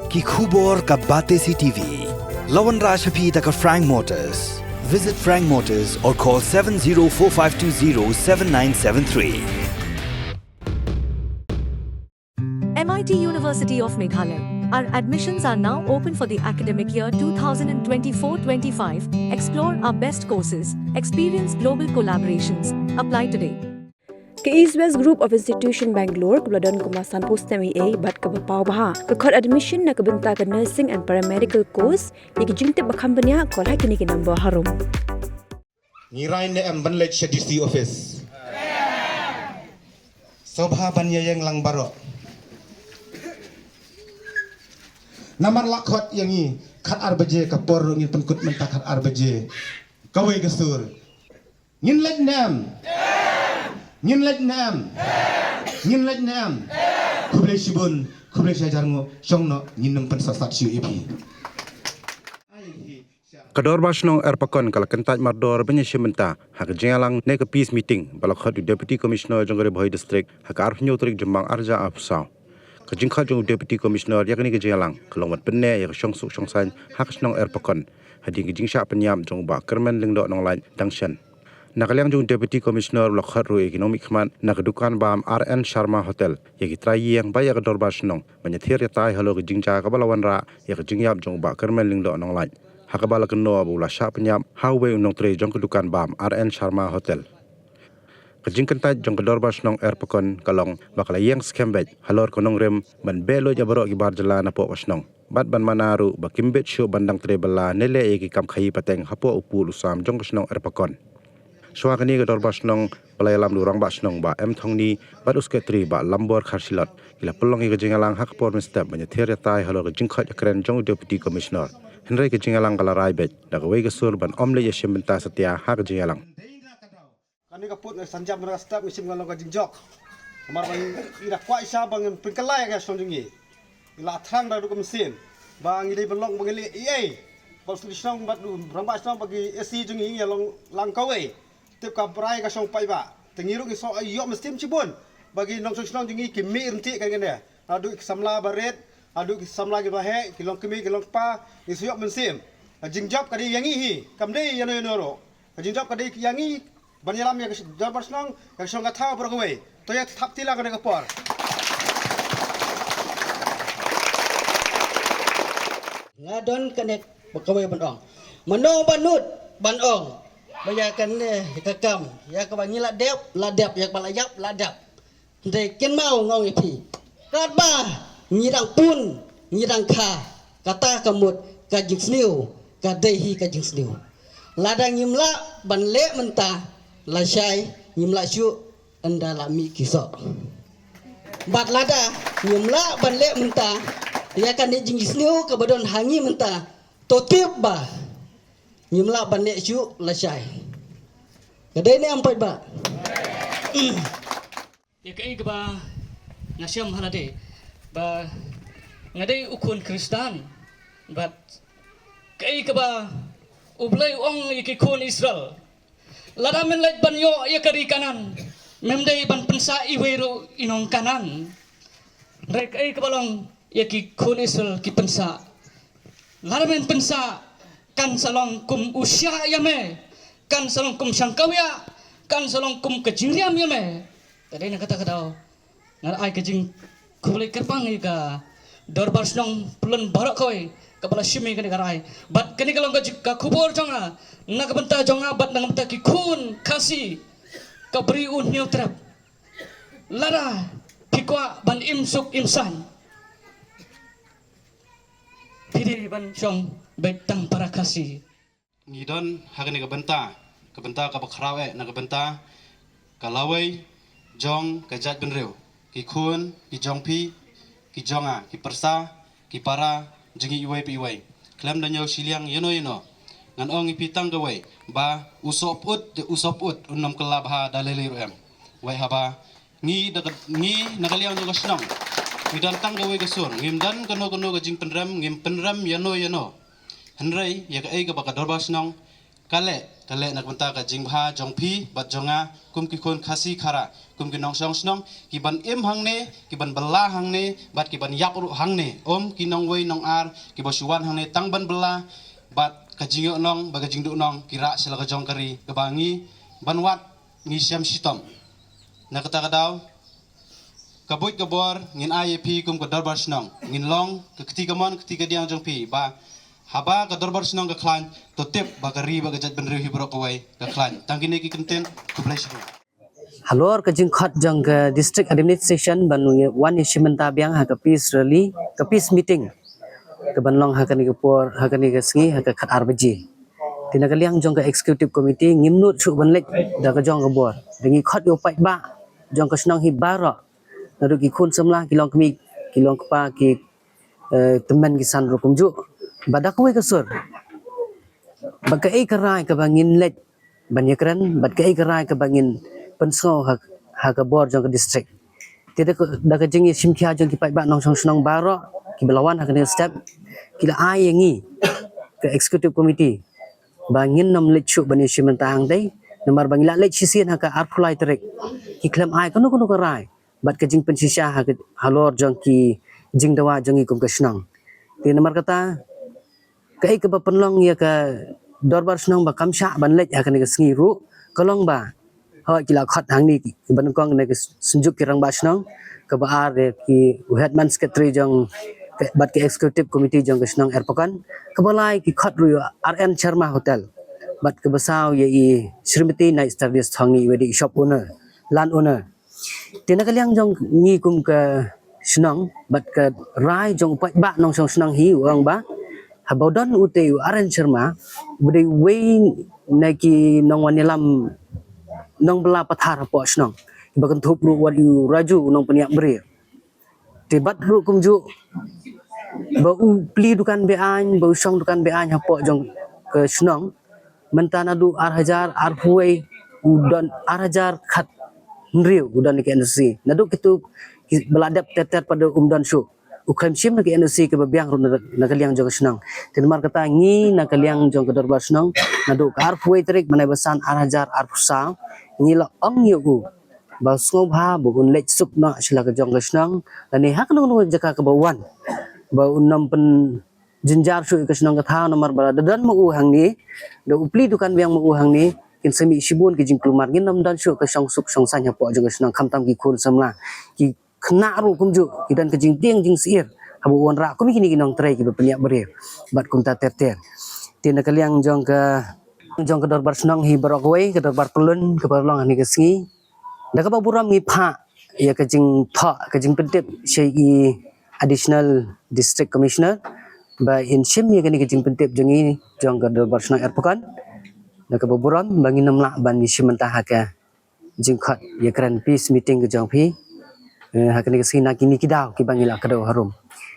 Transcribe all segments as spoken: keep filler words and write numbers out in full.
Ki khubor ka Batesi T V. La wanrah sha phi da ka Frank Motors. Visit Frank Motors or call seven zero four five two zero seven nine seven three. M I T University of Meghalaya. Our admissions are now open for the academic year two thousand twenty-four twenty-five. Explore our best courses, experience global collaborations. Apply today. Ka East West Group of Institution Bangalore kaba la don kumba sanphew snem eiei bad kaba paw bha ka khot admission na ka bynta ka nursing and paramedical course. Ïa ki jingtip ba kham bniah call ha kine ki number harum. Ngi rai ne em ban leit sha D C office? Sngewbha ban ïaïeng lang baroh. Namar la khot ïa ngi khatar baje, ka por ruh ngin pynkut mynta khatar baje. Kawei ka sur. Ngin leit ne em? Ngin leit ne em? Ngin leit ne em? Khublei shibun, khublei shihajar nguh, shong noh, ngin ym pynsah sat shuh ïa phi. Ka Dorbar Shnong Erpakon ka la kyntait mardor ban ïashim bynta ha ka jingïalang ne ka peace meeting ba la khot u Deputy Commissioner jong ka Ri Bhoi District ha ka arphew hynñiew tarik Jymmang arhajar arphew saw. Ka jingkhot jong u Deputy Commissioner ïa kane ka jingïalang ka long ban pynneh ïa ka shongsuk shongsaiñ ha ka shnong Erpakon hadien ka jingshah pynïap jong u Bah Kyrmen Lyngdoh Nonglait dang shen. Na ka liang jong u Deputy Commissioner u la khot ruh ïa ki nongmihkhmat na ka dukan bam R N Sharma Hotel, ïa ki trai ïing bad ïa ka Dorbar Shnong ban ïathir ïatai halor ka jingjia kaba la wanrah ïa ka jingïap jong u Bah Kyrmen Lyngdoh Nonglait, ha kaba la kynnoh ba u la shah pynïap ha uwei u nongtrei jong ka dukan bam R N Sharma Hotel. Ka jingkyntait jong ka Dorbar Shnong Erpakon ka long ba ka la ïeng skhem beit halor ka nongrim ban beh luid ïa baroh ki bar jylla napoh ka shnong bad ban mana ruh ba kim bit shuh ban dang trei bylla ne leh ïa ki kam khaïi pateng hapoh u pud u sam jong ka shnong Erpakon. Shuwa kane ka Dorbar Shnong ba la ïalam da u Rangbah Shnong Bah M Thongni bad u Secretary Bah Lambor Kharshilot ki la pynlong ïa ka jingïalang ha ka por mynstep ban ïathir ïatai halor ka jingkhot ïakren jong u Deputy Commissioner. Hynrei ka jingïalang ka la rai beit da kawei ka sur ban ym leit ïashim bynta satia ha ka jingïalang. Kane ka pud nga sa jam na ka step, nga shim nga long ka jingjok. Namar ba ngi da kwah sha ba ngin pynkylla ïa ka shnong jong ngi. Ngi la thrang da ruh ka mynsiem ba ngi dei ban long ba ngi leh eiei. Ba u shnong bad u rangbah shnong bad ki A C jong ngi ngi long lang kawei. Tip ka brai ka shong paidbah. Te ngi ruh ngi sngew ïoh mynsiem shibun ba ki nongshong shnong jong ngi ki mih ryntih kane kane. Naduh ki samla barit, naduh ki samla kiba heh, ki long kmie ki long kpa, ngi sngew ïoh mynsiem. Ka jingjop ka dei ïa ngi hi, kam dei ïano ïano ruh. Ka jingjop ka dei ïa ngi, ban ïalam ïa ka dorbar shnong, ïa ka shnong ka thaw baroh kawei. To ïa thap ti lang kane ka por. Nga don kane ba kawei ban ong. Mano ba nud ban ong ba ïa kane ka kam, ïa kaba ngi la dep, la dep, ïa kaba la ïap, la dep. Hynrei kynmaw nga ong ïa phi, katba ngi dang pun, ngi dang kha, kata ka mut ka jingsniew ka dei hi ka jingsniew. Lada ngim lah ban leh mynta, lashai ngim lah shuh ynda la mih ki soh. Bad lada ngim lah ban leh mynta ïa kane jingsniew kaba don ha ngi mynta, to tip ba ngim lah ban leh shuh lashai. Ka dei ne em paidbah? Ïa kaei kaba nga shem ha lade ba nga dei u khun Khristan, bad kaei kaba U Blei u ong ïa ki khun Israel, lada men leit ban ïoh ïa ka ri Kanaan, mem dei ban pynsah iwei ruh i nong Kanaan. Hynrei kaei kaba long ïa ki khun Israel ki pynsah. Lada men pynsah, kan sa long kum u shiah ïa me, kan sa long kum shangkawiah, kan sa long kum ka jingriam ïa me. Te dei na kata ka daw nga ai ka jingkhublei kyrpang ïa ka dorbar shnong Pyllun baroh kawei kaba la shim ïa kane ka rai. Bad kane ka long ka jing, ka khubor jong nga na ka bynta jong nga bad na ka bynta ki khun Khasi ka Bri U Hynñiewtrep. Lada phi kwah ban im suk im saiñ, phi dei ban shong beit tang para Khasi. Ngi don ha kane ka bynta, ka bynta kaba khraw eh, na ka bynta ka lawei jong ka jaitbynriew, ki khun ki jong phi, ki jong nga, ki pyrsa, ki para jong ngi iwei pa iwei. Khlem da ñiew shiliang ïano ïano, ngan ong ïa phi tang kawei ba u sohpyut, u sohpyut un ym kylla bha da lei lei ruh em. Wei haba ngi da ka, ngi na ka liang jong ka shnong ngi don tang kawei ka sur, ngim don kano kano ka jingpynrem, ngim pynrem ïano ïano. Hynrei ïa kaei kaba ka dorbar shnong Ka leh, ka leh na ka bynta ka jingbha jong phi bad jong nga, kum ki khun Khasi Khara, kum ki nongshong shnong, ki ban im hangne, ki ban bylla hangne, bad ki ban ïap ruh hangne. Um ki nongwei nongar ki ba shu wan hangne tang ban bylla, bad ka jingïohnong bad ka jingduhnong ki rah sha la ka jong ka ri, kaba ngi ban wad ngi shem shitom. Na kata ka daw, ka buit ka bor ngin ai ïa phi kum ka dorbar shnong, ngin long ka kti kamon kti kadiang jong phi, ba haba ka dorbar shnong ka khlaiñ, to tip ba ka ri bad ka jaitbynriew hi baroh kawei ka khlaiñ. Tang kine ki kyntien, khublei shibun. Halor ka jingkhot jong ka district administration ban wan ïashim bynta biang ha ka peace rally, ka peace meeting, ka ban long ha kane ka por, ha kane ka sngi, ha ka khatar baje. Te na ka liang jong ka executive committee ngim nud shuh ban leit da ka jong ka bor. Da ngi khot ïa u paidbah jong ka shnong hi baroh, naduh ki khun samla, ki longkmie, ki longkpa, ki, eh, tymmen ki san ruh kumjuh, ba da kawei ka sur, ba kaei ka rai kaba ngin leit ban ïakren, bad kaei ka rai kaba ngin pynsngew ha, ha ka bor jong ka district. Te da ka, da ka jingïashim khia jong ki paidbah nongshong shnong baroh ki ba la wan ha kane ka step, ki la ai ïa ngi ka executive committee ba ngin nym leit shuh ban ïashim bynta hangtei, namar ba ngi la leit shisien ha ka arphew lai tarik. Ki khlem ai kano kano ka rai bad ka jingpynshisha ha ka, halor jong ki jingdawa jong ngi kum ka shnong. Te namar kata, kaei kaba pynlong ïa ka dorbar shnong ba kam shah ban leit ha kane ka sngi ruh, ka long ba, hooid, ki la khot hangne ki, ki ba nyngkong na ka Synjuk ki Rangbah Shnong, kaba ar ïa ki u headman secretary jong ka, bad ka executive committee jong ka shnong Erpakon, kaba lai ki khot ruh ïa R N Sharma Hotel, bad kaba saw ïa i Srimati Night Stardust Thongni, iba dei i shop owner, land owner. Te na ka liang jong ngi kum ka shnong bad ka rai jong u paidbah nongshong shnong hi, u ong ba haba u don utei u R N Sharma, uba dei uwei na ki nongwan ïalam nongbylla pathar hapoh shnong, ba kynthup ruh wat ïa u Raju u nongpynïap briew. Te bad ruh kumjuh ba u plie dukan be-aiñ, ba u shong dukan be-aiñ hapoh jong ka shnong, mynta naduh ar hajar arphew wei u don, ar hajar khathynriew u don na ka N O C. Naduh kito ki ba la dep ter ter pat um don shuh. U khlem shim na ka N O C kaba biang ruh na, na ka liang jong ka shnong. Te namar kata ngi na ka liang jong ka dorbar shnong, naduh ka arphew wei tarik bnai ba san ar hajar arphew saw, ngi la ong ïa u ba sngewbha ba un leit suk noh sha la ka jong ka shnong, lane ha kano kano jaka kaba u wan, ba un nym pynjynjar shuh ïa ka shnong ka thaw, namar ba da don ma u hangne, da u plie dukan biang ma u hangne, kin sa mih shibun ki jingkulmar, ngin nym don shuh ka shongsuk shongsaiñ hapoh jong ka shnong, khamtam ki khun samla, ki khynnah ruh kumjuh ki don ka jingtieng jingsyier haba u wanrah kum kine ki nongtrei kiba pynïap briew bad kumta ter ter. Te na ka liang jong ka, jong ka dorbar shnong hi baroh kawei, ka dorbar pyllun kaba long ha kane ka sngi, da kaba burom ngi phah ïa ka jingthoh, ka jingpyntip sha i Additional District Commissioner ba in shim ïa kane ka jingpyntip jong ngi, jong ka dorbar shnong Erpakon, da kaba burom ba ngin nym lah ban ïashim bynta ha ka jingkhot ïakren peace meeting ka jong phi, eh, ha kane ka sngi na kine ki daw kiba ngi la kdew harum.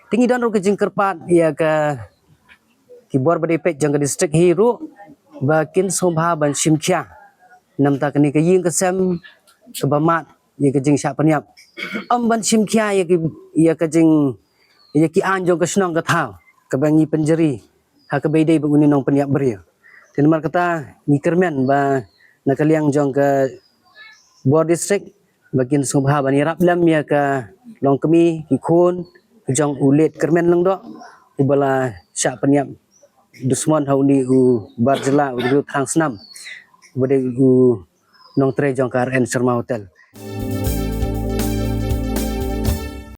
Te ngi don ruh ka jingkyrpad ïa ka, ki bor ba dei peit jong ka district hi ruh ba kin sngewbha ban shim khia na ka bynta kane ka ïing ka sem kaba mad ïa ka jingshah pynïap. Ym ban shim khia ïa ki, ïa ka jing, ïa ki aiñ jong ka shnong ka thaw kaba ngi pynjari ha kaba ïadei bad une u nongpynïap briew. Te namar kata ngi kyrmen ba na ka liang jong ka bor district ba kin sngewbha ban ïarap lem ïa ka longkmie, ki khun jong u leit Kyrmen Lyngdoh, uba la shah pynïap dusmon ha une u bar jylla, u briew thrang snam, uba dei u nongtrei jong ka R N Sharma Hotel.